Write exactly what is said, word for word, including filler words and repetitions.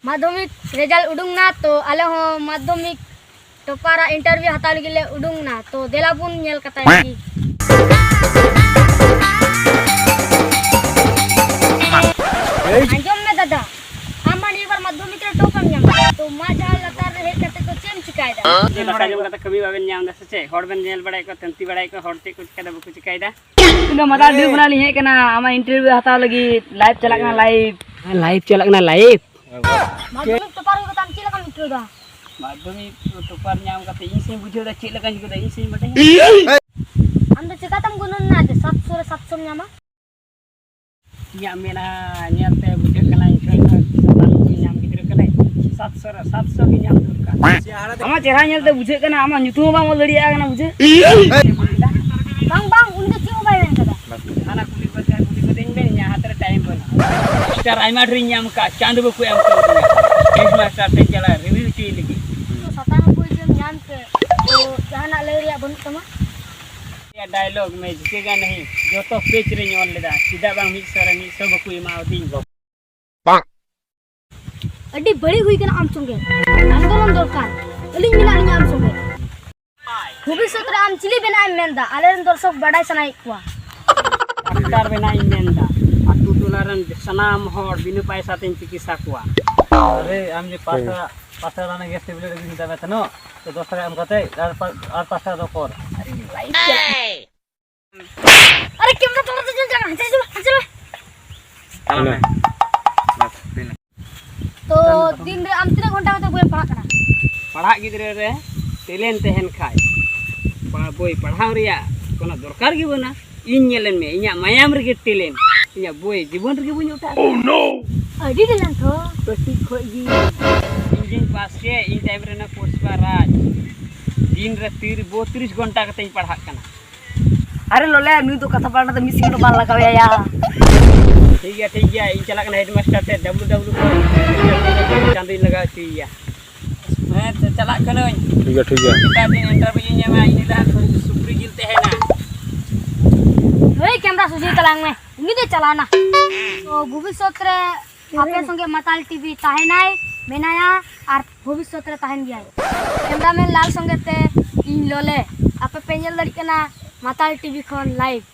ᱢᱟᱫᱽᱫᱷᱚᱢᱤᱠ ᱨᱮᱡᱟᱞᱴ ᱩᱰᱩᱝ ᱱᱟ, ᱛᱚ ᱟᱞᱮ ᱦᱚᱸ ᱢᱟᱫᱽᱫᱷᱚᱢᱤᱠ ᱴᱚᱯᱟᱨᱟᱜ ᱤᱱᱴᱟᱨᱵᱷᱤᱭᱩ ᱦᱟᱛᱟᱣ ᱞᱟᱹᱜᱤᱫ ᱞᱮ ᱩᱰᱩᱝ ᱱᱟ᱾ ᱛᱚ ᱫᱮᱞᱟ ᱵᱚᱱ ᱧᱮᱞ ᱠᱟᱛᱟᱭ ᱜᱮ᱾ ᱟᱸᱡᱚᱢ ᱢᱮ ᱫᱟᱫᱟ, ᱟᱢ ᱢᱟ ᱱᱤᱭᱟᱹ ᱵᱟᱨ ᱢᱟᱫᱽᱫᱷᱚᱢᱤᱠ ᱨᱮ ᱴᱚᱯ ᱮᱢ ᱧᱟᱢ ᱠᱮᱫᱟ᱾ ᱛᱚ ᱢᱟ ᱡᱟᱦᱟᱸ ᱞᱟᱛᱟᱨ ᱨᱮ ᱦᱮᱡ ᱠᱟᱛᱮ ᱫᱚ ᱪᱮᱫ ᱮᱢ ᱪᱤᱠᱟᱭᱮᱫᱟ? ᱫᱟᱠᱟ ᱡᱚᱢ ᱠᱟᱛᱮ ᱠᱟᱹᱢᱤ ᱵᱟᱵᱮᱱ ᱧᱟᱢ ᱮᱫᱟ ᱥᱮ ᱪᱮᱫ? ᱦᱚᱲ ᱵᱮᱱ ᱧᱮᱞ ᱵᱟᱲᱟᱭᱮᱫ ᱠᱚᱣᱟ, ᱛᱟᱹᱱᱛᱤ ᱵᱟᱲᱟᱭᱮᱫ ᱠᱚᱣᱟ, ᱦᱚᱲ ᱪᱮᱫ ᱠᱚ ᱪᱤᱠᱟᱹᱭᱮᱫᱟ ᱵᱟᱠᱚ ᱪᱤᱠᱟᱹᱭᱮᱫᱟ᱾ ᱤᱧ ᱫᱚ ᱢᱟᱫᱟᱨ ᱰᱤᱭᱩ ᱠᱷᱚᱱᱟᱜ ᱞᱤᱧ ᱦᱮᱡ ᱠᱟᱱᱟ, ᱟᱢᱟᱜ ᱤᱱᱴᱟᱨᱵᱷᱤᱭᱩ ᱦᱟᱛᱟᱣ ᱞᱟᱹᱜᱤᱫ᱾ ᱞᱟᱭᱤᱵᱷ ᱪᱟᱞᱟᱜ ᱠᱟᱱᱟ, ᱞᱟᱭᱤᱵᱷ᱾ ᱞᱟᱭᱤᱵᱷ ᱪᱟᱞᱟᱜ ᱠᱟᱱᱟ, ᱞᱟᱭᱤᱵᱷ᱾ ᱢᱟᱫᱽᱫᱷᱚᱢᱤᱠ ᱴᱚᱯᱟᱨ ᱦᱩᱭ ᱠᱟᱛᱮ ᱟᱢ ᱪᱮᱫ ᱞᱮᱠᱟᱢ ᱟᱹᱭᱠᱟᱹᱣ ᱮᱫᱟ? ᱢᱟᱫᱽᱫᱷᱚᱢᱤᱠ ᱴᱚᱯᱟᱨ ᱧᱟᱢ ᱠᱟᱛᱮ ᱤᱧ ᱥᱮᱧ ᱵᱩᱡᱷᱟᱹᱣ ᱮᱫᱟ, ᱪᱮᱫ ᱞᱮᱠᱟᱧ ᱟᱹᱭᱠᱟᱹᱣ ᱮᱫᱟ, ᱤᱧ ᱥᱮᱧ ᱵᱟᱰᱟᱭᱟ᱾ ᱟᱢ ᱫᱚ ᱪᱮᱠᱟᱛᱮᱢ ᱜᱩᱱᱟᱹᱱ ᱮᱱᱟ ᱡᱮ ᱥᱟᱛᱥᱚ ᱨᱮ ᱥᱟᱛᱥᱚᱢ ᱧᱟᱢᱟ? ᱤᱧᱟᱹᱜ ᱢᱮᱫᱦᱟ ᱧᱮᱞᱛᱮ ᱵᱩᱡᱷᱟᱹᱜ ᱠᱟᱱᱟ, ᱤᱧ ᱴᱷᱮᱱ ᱫᱚ ᱥᱟᱱᱛᱟᱲ ᱠᱚ ᱧᱟᱢ ᱜᱤᱫᱽᱨᱟᱹ ᱠᱟᱱᱟᱭ, ᱥᱟᱛᱥᱚ ᱨᱮ ᱥᱟᱛᱥᱚ ᱜᱮ ᱧᱟᱢ ᱫᱚᱨᱠᱟᱨ᱾ ᱟᱢᱟᱜ ᱪᱮᱦᱨᱟ ᱧᱮᱞᱛᱮ ᱵᱩᱡᱷᱟᱹᱜ ᱠᱟᱱᱟ, ᱟᱢᱟᱜ ᱧᱩᱛᱩᱢ ᱦᱚᱸ ᱵᱟᱢ ᱚᱞ ᱫᱟᱲᱮᱭᱟᱜ ᱠᱟᱱᱟ, ᱵᱩᱡᱷᱟᱹᱜ᱾ ᱵᱟᱝ, ᱵᱟᱝ, ᱩᱱᱤ ᱫᱚ ᱪᱮᱫ ᱦᱚᱸ ᱵᱟᱭ ᱢᱮᱱ ᱠᱟᱫᱟ᱾ ᱦᱟᱱᱟ ᱠᱩᱞᱤ ᱠᱚᱛᱮ, ᱠᱩᱞᱤ ᱠᱚᱛᱮ ᱤᱧ ᱢᱮᱱ, ᱤᱧᱟᱹᱜ ᱦᱟᱛ ᱨᱮ ᱴᱟᱭᱤᱢ ᱵᱟᱹᱱᱩᱜᱼᱟ᱾ ᱥᱴᱟᱨ ᱟᱭᱢᱟ ᱰᱷᱮᱨᱤᱧ ᱧᱟᱢ ᱠᱟᱜ, ᱪᱟᱸᱫ ᱵᱟᱠᱚ ᱮᱢ ᱠᱟᱣᱫᱤᱧᱟ᱾ ᱦᱮᱰ ᱢᱟᱥᱴᱟᱨ ᱴᱷᱮᱱ ᱪᱟᱞᱟᱜ ᱨᱤᱵᱷᱤᱭᱩ ᱦᱚᱪᱚᱭ ᱞᱟᱹᱜᱤᱫ᱾ ᱛᱚ ᱥᱟᱛᱟᱢ ᱠᱚ ᱡᱮᱢ ᱧᱟᱢ ᱠᱮᱫ, ᱛᱚ ᱡᱟᱦᱟᱱᱟᱜ ᱞᱟᱹᱭ ᱨᱮᱭᱟᱜ ᱵᱟᱹᱱᱩᱜ ᱛᱟᱢᱟ? ᱰᱟᱭᱞᱚᱜ ᱢᱮ ᱡᱷᱩᱠᱮᱜᱟ ᱱᱟᱦᱤ, ᱡᱚᱛᱚ ᱯᱮᱡᱽ ᱨᱮᱧ ᱚᱞ ᱞᱮᱫᱟ, ᱪᱮᱫᱟᱜ ᱵᱟᱝ ᱢᱤᱫ ᱥᱚ ᱨᱮ ᱢᱤᱫ ᱥᱚ ᱵᱟᱠᱚ ᱮᱢᱟᱣᱫᱤᱧ? ᱟᱹᱰᱤ ᱵᱟᱹᱲᱤᱡ ᱦᱩᱭ ᱠᱟᱱᱟ ᱟᱢ ᱥᱚᱸᱜᱮ᱾ ᱟᱱᱫᱳᱞᱚᱱ ᱫᱚᱨᱠᱟᱨ, ᱟᱹᱞᱤᱧ ᱢᱮᱱᱟᱜ ᱞᱤᱧᱟ ᱟᱢ ᱥᱚᱸᱜᱮ᱾ ᱵᱷᱚᱵᱤᱥᱥᱚᱛ ᱨᱮ ᱟᱢ ᱪᱤᱞᱤ ᱵᱮᱱᱟᱜ ᱮᱢ ᱢᱮᱱᱫᱟ? ᱟᱞᱮᱨᱮᱱ ᱫᱚᱨᱥᱚᱠ ᱵᱟᱰᱟᱭ ᱥᱟᱱᱟᱭᱮᱫ ᱠᱚᱣᱟ᱾ ᱰᱟᱠᱛᱟᱨ ᱵᱮᱱᱟᱜ ᱤᱧ ᱢᱮᱱᱫᱟ, ᱟᱛᱳ ᱴᱚᱞᱟ ᱨᱮᱱ ᱥᱟᱱᱟᱢ ᱦᱚᱲ ᱵᱤᱱᱟᱹ ᱯᱟᱭᱥᱟ ᱛᱮᱧ ᱪᱤᱠᱤᱛᱥᱟ ᱠᱚᱣᱟ᱾ ᱟᱨᱮ ᱟᱢ ᱡᱮ ᱯᱟᱸᱪ ᱴᱟᱠᱟ, ᱯᱟᱸᱪ ᱴᱟᱠᱟ ᱨᱮᱱᱟᱜ ᱜᱮᱥ ᱴᱮᱵᱞᱮᱴ ᱟᱹᱜᱩᱧ ᱢᱮᱛᱟᱫ ᱢᱮ ᱛᱟᱦᱮᱱᱚᱜ, ᱛᱚ ᱫᱚᱥ ᱴᱟᱠᱟ ᱮᱢ ᱠᱟᱛᱮ ᱟᱨ ᱯᱟ-, ᱟᱨ ᱯᱟᱸᱪ ᱴᱟᱠᱟ ᱫᱚ ᱠᱚᱨ᱾ ᱟᱨᱮ ᱠᱮᱢᱨᱟ ᱛᱟᱞᱟ ᱛᱮ ᱪᱮᱫ ᱪᱟᱞᱟᱜ ᱠᱟᱱᱟ? ᱪᱮᱫ ᱪᱟᱞᱟᱜ ᱠᱟᱱᱟ? ᱪᱮᱫ ᱪᱟᱞᱟᱜ ᱠᱟᱱᱟ? ᱛᱚ ᱫᱤᱱ ᱨᱮ ᱟᱢ ᱛᱤᱱᱟᱹᱜ ᱜᱷᱚᱱᱴᱟ ᱠᱟᱛᱮ ᱵᱳᱭᱮᱢ ᱯᱟᱲᱦᱟᱜ ᱠᱟᱱᱟ? ᱯᱟᱲᱦᱟᱜ ᱜᱤᱫᱽᱨᱟᱹ ᱨᱮ ᱴᱮᱞᱮᱱᱴ ᱛᱟᱦᱮᱱ ᱠᱷᱟᱡ, ᱯᱟ-, ᱵᱳᱭ ᱯᱟᱲᱦᱟᱣ ᱨᱮᱭᱟᱜ ᱠᱳᱱᱳ ᱫᱚᱨᱠᱟᱨ ᱜᱮ ᱵᱟᱹᱱᱩᱜᱼᱟ᱾ ᱤᱧ ᱧᱮᱞᱮᱱ ᱢᱮ, ᱤᱧᱟᱜ ᱢᱟᱭᱟᱢ ᱨᱮᱜᱮ ᱴᱮᱞᱮᱱᱴ, ᱤᱧᱟᱜ ᱵᱳᱭ ᱡᱤᱵᱚᱱ ᱨᱮᱜᱮ ᱵᱟᱹᱧ ᱚᱴᱟᱜ ᱟᱠᱟᱫᱟ᱾ ᱟᱹᱰᱤ ᱴᱮᱞᱮᱱᱴ ᱦᱚ᱾ ᱠᱟᱹᱴᱤᱡ ᱠᱷᱚᱡ ᱜᱮ᱾ ᱤᱧ ᱡᱮᱧ ᱯᱟᱥ ᱠᱮᱫ, ᱤᱧ ᱴᱟᱭᱤᱢ ᱨᱮ ᱚᱱᱟ ᱯᱩᱥᱯᱟ ᱨᱟᱡᱽ ᱫᱤᱱ ᱨᱮ ᱛᱤᱨ-, ᱵᱚᱛᱨᱤᱥ ᱜᱷᱚᱱᱴᱟ ᱠᱟᱛᱮᱧ ᱯᱟᱲᱦᱟᱜ ᱠᱟᱱᱟ᱾ ᱟᱨᱮ ᱞᱚᱞᱮ, ᱱᱩᱭ ᱫᱚ ᱠᱟᱛᱷᱟ ᱯᱟᱞᱴᱟ ᱛᱮ ᱢᱤᱫ ᱥᱮᱠᱮᱱᱰ ᱦᱚᱸ ᱵᱟᱝ ᱞᱟᱜᱟᱣ ᱮᱭᱟ᱾ ᱴᱷᱤᱠ ᱜᱮᱭᱟ, ᱴᱷᱤᱠ ᱜᱮᱭᱟ, ᱤᱧ ᱪᱟᱞᱟᱜ ᱠᱟᱱᱟ ᱦᱮᱰᱢᱟᱥᱴᱟᱨ ᱴᱷᱮᱱ, ᱰᱟᱵᱞᱩ ᱰᱟᱵᱞᱩ ᱠᱚ ᱪᱟᱸᱫᱳᱧ ᱞᱟᱜᱟᱣ ᱦᱚᱪᱚᱭᱮᱭᱟ᱾ ᱦᱮᱸ, ᱛᱚ ᱪᱟᱞᱟᱜ ᱠᱟᱹᱱᱟᱹᱧ᱾ ᱴᱷᱤᱠ ᱜᱮᱭᱟ, ᱴᱷᱤᱠ ᱜᱮᱭᱟ᱾ ᱮᱴᱟᱜ ᱫᱤᱱ ᱤᱱᱴᱟᱨᱵᱷᱤᱭᱩᱧ ᱮᱢᱟ, ᱤᱧ ᱞᱟᱦᱟ ᱥᱩᱠᱨᱤ ᱡᱤᱞ ᱛᱟᱦᱮᱱᱟ᱾ ᱦᱳᱭ, ᱠᱮᱢᱨᱟ ᱥᱚᱡᱷᱮ ᱛᱟᱞᱟᱝ ᱢᱮ, ᱩᱱᱤ ᱫᱚᱭ ᱪᱟᱞᱟᱣᱱᱟ᱾ ᱛᱚ ᱵᱷᱚᱵᱤᱥᱥᱚᱛ ᱨᱮ ᱟᱯᱮ ᱥᱚᱸᱜᱮ ᱢᱟᱛᱟᱞ ᱴᱤᱵᱷᱤ ᱛᱟᱦᱮᱱᱟᱭ, ᱢᱮᱱᱟᱭᱟ ᱟᱨ ᱵᱷᱚᱵᱤᱥᱥᱚᱛ ᱨᱮ ᱛᱟᱦᱮᱱ ᱜᱮᱭᱟᱭ᱾ ᱠᱮᱢᱨᱟᱢᱮᱱ ᱞᱟᱞ ᱥᱚᱸᱜᱮ ᱛᱮ ᱤᱧ ᱞᱚᱞᱮ᱾ ᱟᱯᱮ ᱯᱮ ᱧᱮᱞ ᱫᱟᱲᱮᱭᱟᱜ ᱠᱟᱱᱟ ᱢᱟᱛᱟᱞ ᱴᱤᱵᱷᱤ ᱠᱷᱚᱱ ᱞᱟᱭᱤᱵᱷ᱾